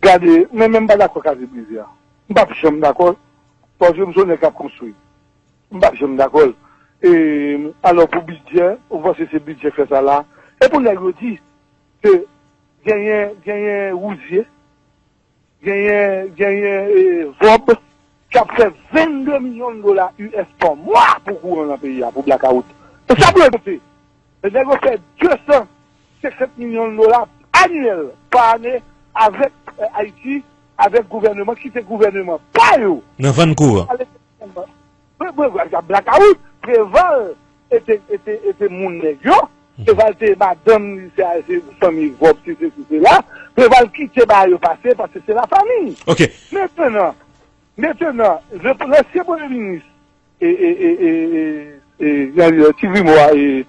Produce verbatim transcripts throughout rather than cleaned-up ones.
Gade, mwen menm m pa dakò Kazim Rivière. M p ap janm dakò, paske m se yon nèg k ap konstwi. M p ap janm dakò l. E, alò pou bidjè, ou panse se bidjè k fè sa la? E pou nèg yo di ke genyen, genyen Rouzier, genyen, genyen e, Vòb, k ap fè vennde milyon dola U S pa mwa pou kouran nan peyi a, pou blakawout. E sa pou yo konte. E nèg yo fè de san senkant milyon dola anyèl pa ane avèk e, Ayiti, avèk gouvèneman, kite gouvèneman pa yo. Nan vann kouran. Blakawout, Preval e te, e te, e te moun nèg yo. Preval te madanm li, se, se fanmi Vòb, se sesi, se la. Preval kite bagay yo pase, paske se lafanmi. Ok. Mentenan, mentenan, le, lansyen premye minis, e, e, e, e, e, e, jan li rele, ti grimo a, e,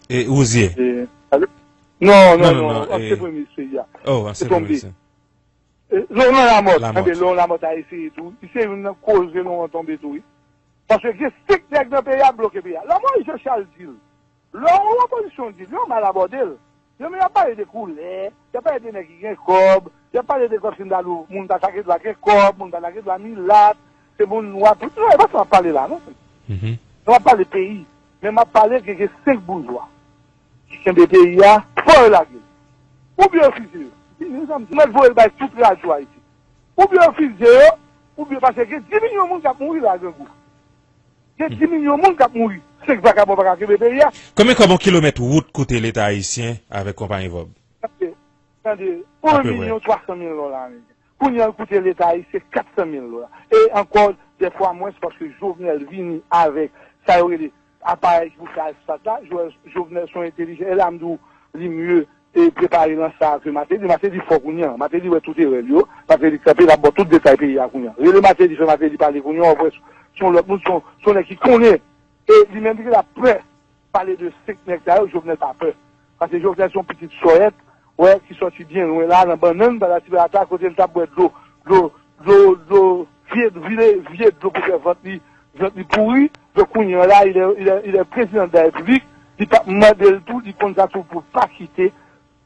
E Rouzier. E, ale- non, non, non, non, non, non, ansyen e, premye minis peyi a. Oh, ansyen premye minis. E, Laurent Lamothe. Lamothe. Enben, Laurent Lamothe a eseye tou. Li se youn nan koze Laurent tonbe tou, wi. Paske gen senk nèg nan peyi a bloke peyi a. Lè Moïse Jean Charles di l, lè yon opozisyon di l, yo mal abòde l. Yo menm y ap pale de koulè, y ap pale de nèg ki gen kòb, y ap pale de kòb si m ta di w, moun sa ta gen dwa gen kòb, moun sa ta gen dwa milat, se moun nwa, tout. Non, e pa sa m ap pale la, non. Mhm. M ap pale peyi, men m ap pale ke gen senk boujwa ki kenbe peyi a, fò yo lage l. Oubyen yo fize yo. Mèt voye l bay tout radyo Ayiti. Oubyen yo fize yo, oubyen paske gen dis milyon moun k ap mouri la, grangou. Gen dis milyon moun k ap mouri. Senk vakabon pa ka kenbe peyi a. Konbyen kòb yon kilomèt wout koute Leta ayisyen avèk konpayi Vòb? Tande, tande, yon milyon twa san mil dola ameriken. Kounye a, l koute Leta ayisyen kat san mil dola. E ankò, dèfwa mwens, paske Jovenel vini avèk sa yo rele aparèy ki pou fè asfalt la. Jo-, Jovenel se yon entelijan. E la, m di w, li mye e prepare nan sa ke Martelly. Martelly fò kounye a. Martelly wè tout erè l yo. Martelly kanpe, l ap ba w tout detay peyi a kounye a. Rele Martelly, fè Martelly pale kounye a, w ap wè se yon lòt moun, se yon, se yon nèg ki konnen. E li menm, li gentan prè pale de senk nèg sa yo, Jovenel pa pè. Paske Jovenel se yon pitit sòyèt, wè, ki sòti byen lwen la, nan bannann, patati patata, kote l t ap bwè dlo, dlo, dlo, dlo, vye, vye, vye dlo pou fè vant li, vant li pouri. Donk, kounye a la, il est, il est, il est président de la République, li p ap mande l tou, li konn sa tou pou pa kite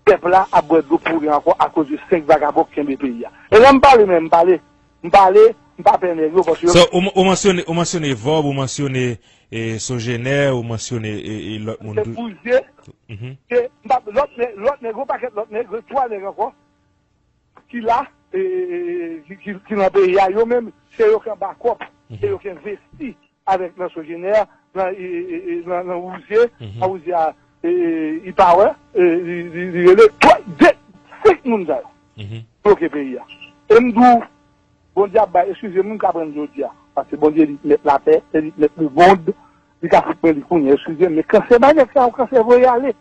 pèp la ap bwè dlo pouri ankò akoz de senk vagabon k kenbe peyi a. E lè m pale, men m pale, m pale, m pa pè nèg yo, paske yo So, ou, ou mansyone, ou mansyone Vòb, ou mansyone, e, Sogener, ou mansyone, e, e, lòt moun tou. Bouzye, Mhm. E m pa, lòt nè-, lòt nèg, yon pakèt lòt nèg, twa nèg ankò, ki la, e, e, e, e, ki, ki, ki nan peyi a, yo menm, se yo k anba kòb, se yo k envesti avèk nan Sogener, nan, e, e, e, e, nan, nan Rouzier, nan Rouzier a, e, e, e, Power, e, li, li, li rele twa, de, senk moun sa yo bloke peyi a. E m di w, Bondye ap bay, eskize m, m ka pran jodi a, paske Bondye li k mèt latè, se li k mèt lemonn, li ka fout mwen li kounye a, eskize m, men kansè bay nèg sa yo, kansè voye ale.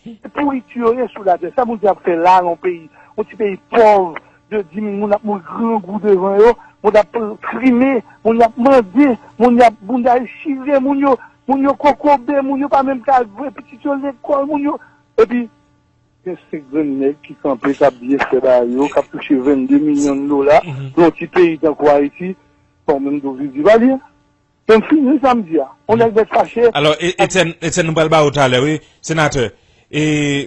Se pouriti yo ye sou latè. Sa moun ap fè la nan peyi? Yon ti peyi pòv de dis mil moun ap mouri grangou devan yo, moun ap, euh, krime, moun y ap mande, moun y ap, moun y ap chire, moun yo, moun yo kokobe, moun yo pa menm ka voye pitit yo lekòl, moun yo, epi gen senk grenn nèg ki kanpe, k ap byen fè bagay yo, k ap touche vennde milyon dola nan yon ti peyi tankou Ayiti, fò w menm tou viv di pa byen. Men m fini sa m di a. Yon nèg mèt fache. Alò, E-, Etienne, Etienne, nou pral ba ou talè, wi. Senatè, e,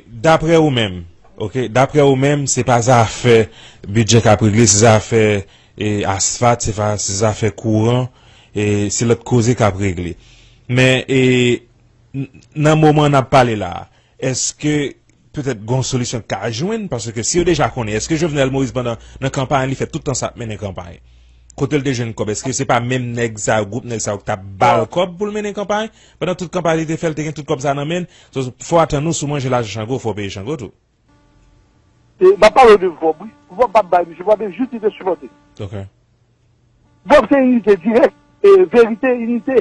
daprè ou menm, oke, daprè ou menm, se pa zafè bidjè k ap regle, se zafè, e, asfalt, se pa, se zafè kouran, e, se lòt koze k ap regle. Men, e, n-, nan moman n ap pale la a, èske petèt gon solisyon k ka jwenn, paske si yo deja konnen, èske Jovenel Moïse pandan nan kanpay li fè tout tan sa ap mennen kanpay? Kote l te jwenn kòb? Èske se pa menm nèg sa yo, gwoup nèg sa yo k t ap ba l kòb pou l mennen kanpay? Pandan tout kanpay li te fè, l te gen tout kòb sa nan men l. So, fò w atann ou, si w manje lajan Chango, fò w peye Chango tou. E, m ap pale w de Vòb, wi. Vòb p ap bay misye, Vòb se jis li te sipòte. Ok. Vòb se inite dirèk, e, verite, inite.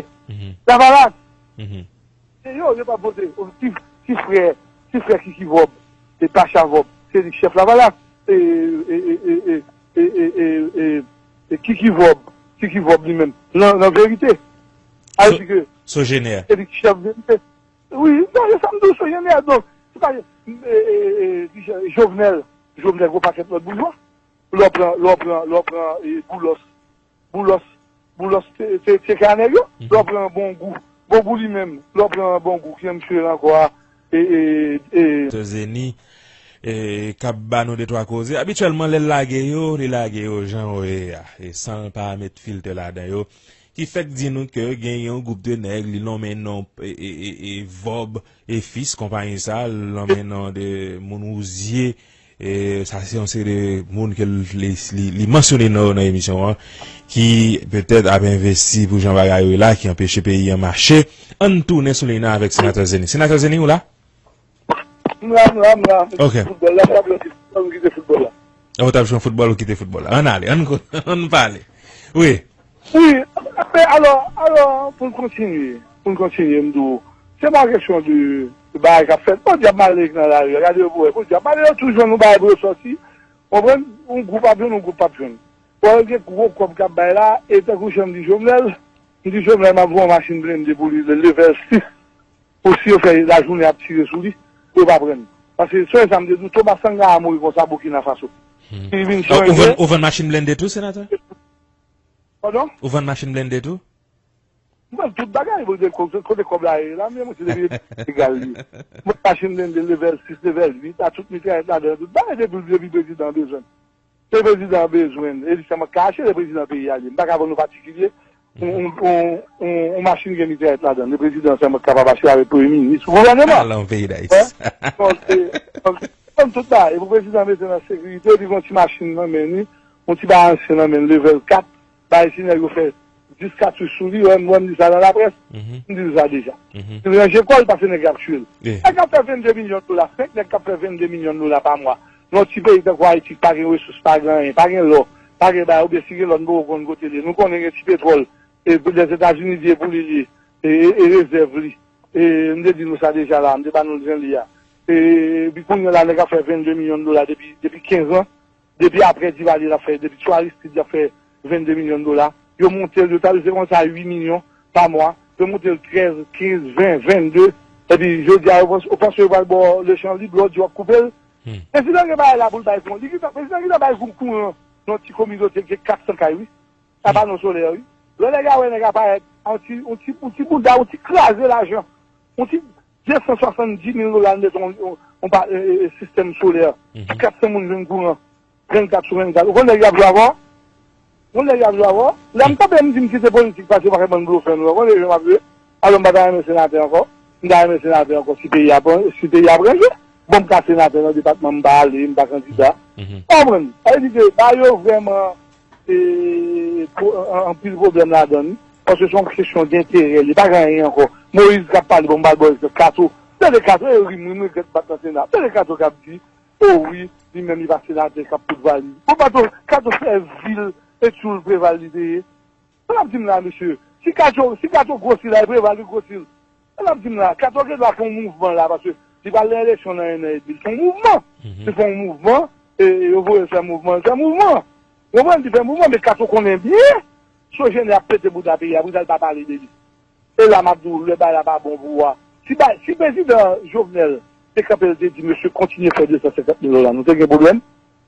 Lavalas. Se yo, yo p ap vote. Ti, ti frè, ti frè Kiki Vòb, e Pacha Vòb, se li k chèf Lavalas. E, e, e, Kiki Vòb, Kiki Vòb li menm, nan, nan verite. Sa vle di ke Sogener. Se li k chèf verite. Wi, non, se sa m di w, Sogener, donk, se pa, e, e, e, Jovenel, Jovenel, gwo pakèt lòt boujwa. Lè w pran, lè w pran, lè w pran, e, Boulos. Boulos, Boulos, se, se, se ka nèg yo. Lè w pran Bongou. Bongou li menm, lè w pran Bongou, ki nan misye ankò a, e, e, e. Zeni. e, k ap ba nou de twa koze. Abityèlman, lè l lage yo, li lage yo jan yo ye a, e san l pa met filtè ladan yo. Ki fèk di nou ke gen yon gwoup de nèg, li lonmen non, e, e, e, e Vòb e Fis, konpayi sa, l lonmen non de moun Wouzye. E sa se yon seri de moun ke l, li, li, li mansyone nan, nan emisyon an, ki petèt ap envesti pou jan bagay yo ye la, ki anpeche peyi an mache. Ann tounen sou liy nan avèk Senatè Zeni. Senatè Zeni, ou la? M la, m la, m la. Ok. Foutbòl la, m t ap jwe foutbòl, m kite foutbòl la. Ou t ap jwe foutbòl, ou kite foutbòl la. Ann ale, ann, ann pale. Wi. Wi, men alò, alò, pou n kontinye, pou n kontinye, m di w, se pa kesyon de, de bagay k ap fèt. Podyab m ale nan lari a, gade yo pou wè, podyab m ale, yo tou jwenn yon bagay pou yo sòti. Konprann? Yon gwoup ap jwenn, yon gwoup p ap jwenn. Bon, gen gwo kòb k ap bay la, e tankou jan m di Jovenel, m di Jovenel, m ap voye yon machin blende pou li, level sis. Pou si yo fè lajounen ap tire sou li, pou yo pa pran l. Paske se sa m te di w, Thomas Sankara mouri konsa Burkina Faso. Hmm. Li vin Ah, ou chanje. Vann, ou vann machin blende tou, senatè? Padon? Ou vann machin blende tou? M vann tout bagay, bon, de ko-, kote kòb la ye la, men mwen se depi egal li. M vann machin blende level sis, level uit, a tout mitrayèt ladan, tout bagay depi, depi prezidan bezwen. Se prezidan bezwen, e li sèlman ka achte, le prezidan peyi a li. M pa ka vann yon patikilye, yon, yon, yon, yon, yon machin gen mitrayèt ladan. Le prezidan sèlman kapab achte avèk premye minis, gouvènman. Alon peyi Dayiti. Wè. Donk, se, donk, se tout bagay. E pou prezidan mete nan sekirite, li gen yon ti machin nan men li, yon ti bagay ansyen nan men li, level kat, bagay si nèg yo fè dis katouch sou li, wè, m wè m di sa nan laprès, m di l sa deja. Li ranje kò l paske nèg yo ap tiye l. Nèg k ap fè vennde milyon dola, senk nèg k ap fè vennde milyon dola pa mwa. Nan yon ti peyi tankou Ayiti, pa gen resous, pa gen anyen, pa gen lò, pa gen bagay, oubyen si gen lò, nou poko konn kote l ye. Nou konnen gen ti petwòl, e Lèzetazini di e pou li l ye, e, e, e rezèv li. E m te di nou sa deja la, m te ba nou jan li a. E, epi kounye a la, nèg ap fè vennde milyon dola depi, depi kenz an. Depi apre Divalye l ap fè, depi sou Aristide l ap fè vennde milyon dola. Yo monte l, yo tabli se konsa uit milyon pa mwa. Yo monte l trèz, kenz, ven, vennde. Epi jodi a, ou panse, ou panse yo pral ba w lechann lib, lè w di w ap koupe l? Prezidan gen bagay la pou l bay pou li. Prezidan gentan bay kou kouran nan ti kominote ki kat san kay, wi. Sa pa non solè, wi. Lè nèg a wè nèg a parèt, yon ti, yon ti, yon ti bouda, yon ti kraze lajan. Yon ti de san swasanndis mil dola, l mete yon, yon, yon pa, e, e, e, sistèm solè. Kat san moun jwenn kouran. Vennkat sou vennkat. Ou konn nèg y ap jwe avè w? Ou konn nèg y ap jwe avè w? Lè m kanpe, m di m kite politik pase, pa fè bann blofè nou. Ou konn jan m ap jwe? Alò, m pa ta renmen senatè ankò. M ta renmen senatè ankò si peyi a pran, si peyi a pran je. Bon, m ka senatè nan depatman, m pa ale, m pa kandida. Ou konprann? Sa vle di ke ba yo vrèman, e, po-, an-, anpil pwoblèm ladan li. Paske se yon kesyon denterè. Li pa gen anyen ankò. Moyiz k ap pale, bon, m ba l bon egzanp. Kato. Tande Kato, e ri m, ri m regrèt m pa t nan Sena. Tande Kato k ap di, o wi, li menm li pa senatè k ap fout valiz. Bon, Kato, Kato se vil e tchoul Preval li te ye. Sa l ap di m la, mesye? Si Kato, si Kato gwosi la, e Preval li gwosi l. Sa l ap di m la? Kato gen dwa fè yon mouvman la, paske li pral nan eleksyon nan en an edmi. Li fè yon mouvman. Li fè yon mouvman, e, e yo voye l fè mouvman, li fè mouvman. Ou konprann? Li fè mouvman, men Kato konnen byen Sogener ap pete bouda peyi a, Preval pa pale de li. E la m ap di w, lè bagay la pa bon pou ou a. Si ba-, si prezidan Jovenel te kanpe, l te di, mesye, kontinye fè de san senkant mil dola, nou te gen pwoblèm?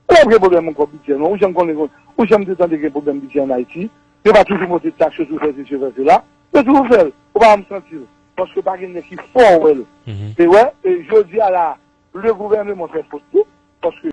Ou ap gen pwoblèm ankò bidjè, non? Ou janm konnen, ou janm te tande gen pwoblèm bidjè ann Ayiti? Yo pa toujou monte taks yo, toujou fè sesi, fè sela? Yo toujou fè l. Ou pa janm santi l. Paske pa gen nèg ki fè w wè l. E wè, e jodi a la, le gouvèneman fè fot tou. Paske